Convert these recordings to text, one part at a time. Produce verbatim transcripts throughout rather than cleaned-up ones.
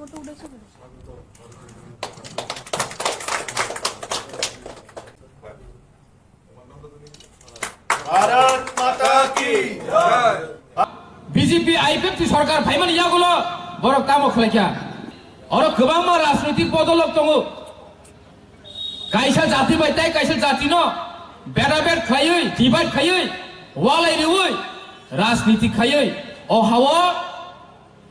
ভারত মাতা কি জয়। BJP IPFT সরকার ফাইমানি ইয়াগুলো বড় কামও খাইখা। Oro kwbangma rajnitik bodolok tongo. Kaisa jati bai tai kaisa jatino bedabed khaiwi, divide khaiwi, walai riwi, rajniti khaiwi, o hao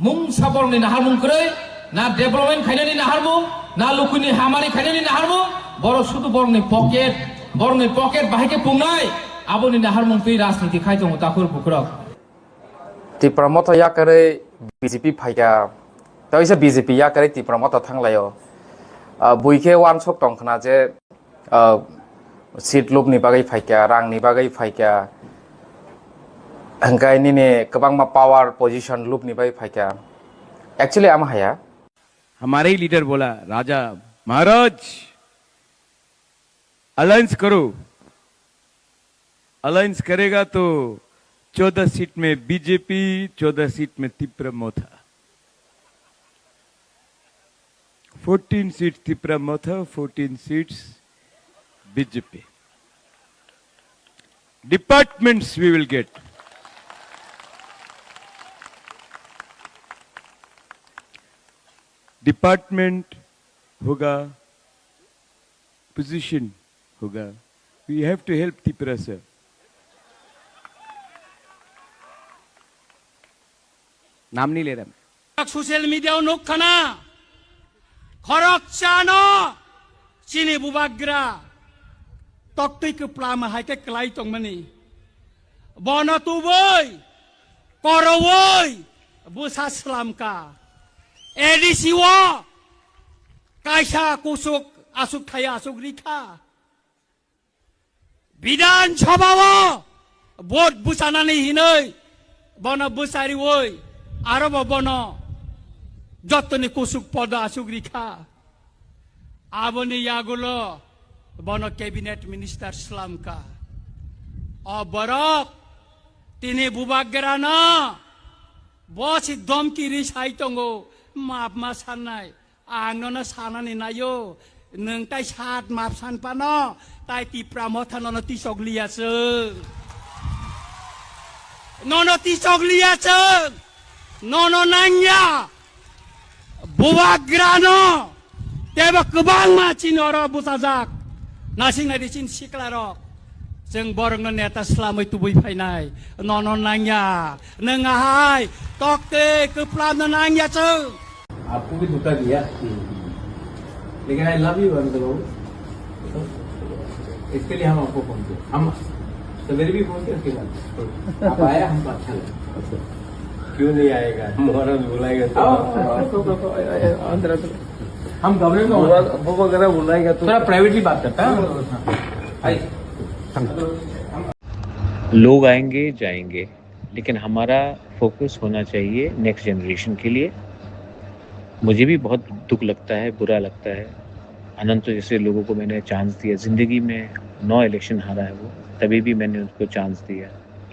mungsa borokni naharmung kwrwi, na development khainani naharmung, na lukuni hamari khainani naharmung, borok sudu borokni pocket, borokni pocket bahai khe pungnai, aboni naharmung twi rajniti khai tongo takhur bukhurok. Tipra Motha yakarwi B J P phaikha, tei se B J P yakarwi Tipra Motha thanglaio. Ah, buikhe uansuk tongkhna je, ah, seat lubni bagwi phaikha, rangni bagwi phaikha, hwnkhe nini kwbangma power position lubni bagwi phaikha. Actually, ama haya. हमारे ही लीडर बोला, राजा महाराज, अलायंस करो, अलायंस करेगा तो चौदह seat में बीजेपी, चौदह seat में Tipra Motha, fourteen seat Tipra Motha, fourteen seats BJP. Departments we will get. Department होगा, पोजीशन होगा। We have to help Tiprasa. नाम नहीं ले रहा मैं। Social media o nuk khana, khoroksa no chini bubagra toktwi kwplama hai khe kwlai tongmani. Bono tubui, korowoi, bwsa swlamka. A D C o kaisa kusuk asuk thaya asuk rikha. Bidhan Sabha o vote bwchanani hinwi bono bwchariwi aro bo bono jottoni kusuk podo asuk rikha. Aboni yagulo bono cabinet minister swlamka. O borok tini bubagrano bo si domki ri sai tongo, map ma sannai. Ang nono sanani naio, nwng tai sat map san pano, tai Tipra Motha nono tisok liya chwng. Nono tisok liya chwng. Nono nangya. Bubagrano tebo kwbangma chini oro bwchajak. Nasing nai di chini siklarok. Chwng borokno neta swlamwi tubui phainai. Nono nangya. Nwng ahai tokte kwplamno nangya chwng. आपको भी धोखा दिया, लेकिन I love you अनंत बाबू। इसके लिए हम आपको फोन किए। हम सवेरे भी फोन किए, उसके बाद आप आया, हमको अच्छा लगा। क्यों नहीं आएगा? महाराज बुलाएगा तो आओ, आओ, आओ, आओ, आओ, आओ, आओ, अंदर, अंदर। हम घबरे में बुबा, बुबा करा बुलाएगा तो थोड़ा प्राइवेटली बात करता है। आइए। लोग आएंगे, जाएंगे, लेकिन हमारा फोकस होना चाहिए नेक्स्ट जनरेशन के लिए। मुझे भी बहुत दुख लगता है, बुरा लगता है। अनंत जैसे लोगों को मैंने चांस दिया, ज़िंदगी में नौ इलेक्शन हारा है वो, तभी भी मैंने उसको चांस दिया,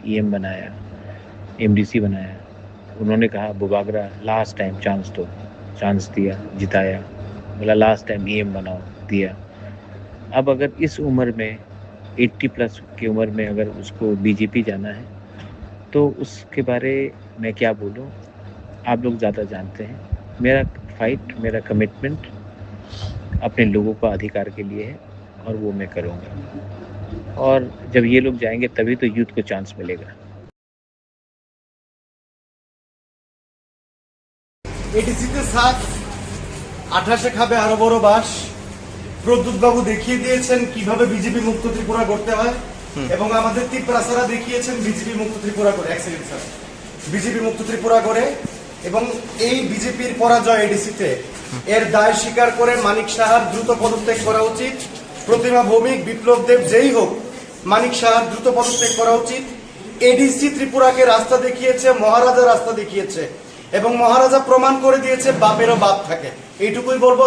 ईएम बनाया, एमडीसी बनाया। उन्होंने कहा, "बुबागरा, लास्ट टाइम चांस दो।" चांस दिया, जिताया, बोला, "लास्ट टाइम ईएम बनाओ", दिया। अब अगर इस उम्र में, एट्टी प्लस की उम्र में अगर उसको बीजेपी जाना है, तो उसके बारे में क्या बोलूं, आप लोग ज़्यादा जानते हैं। मेरा फाइट, मेरा कमिटमेंट अपने लोगों का अधिकार के लिए है और वो मैं करूँगा। और जब ये लोग जाएंगे, तभी तो यूथ को चांस मिलेगा। এডিসিতে সাত, আঠাশে খাবে আরো বড় বাস। প্রদ্যুৎ বাবু দেখিয়ে দিয়েছেন কিভাবে বিজেপি মুক্ত ত্রিপুরা গড়তে হয়, এবং আমাদের তিপ্রাসারা দেখিয়েছেন বিজেপি মুক্ত ত্রিপুরা করে। এক সেকেন্ড স্যার, বিজেপি মুক্ত ত্রিপুরা করে এবং এই বিজেপির পরাজয় এডিসিতে, এর দায় স্বীকার করে মানিক সাহার দ্রুত পদত্যাগ করা উচিত। প্রতিমা ভৌমিক, বিপ্লব দেব, যেই হোক, মানিক সাহার দ্রুত পদত্যাগ করা উচিত। এডিসি ত্রিপুরাকে রাস্তা দেখিয়েছে, মহারাজা রাস্তা দেখিয়েছে এবং মহারাজা প্রমাণ করে দিয়েছে বাপেরও বাপ থাকে। এইটুকুই বলবো।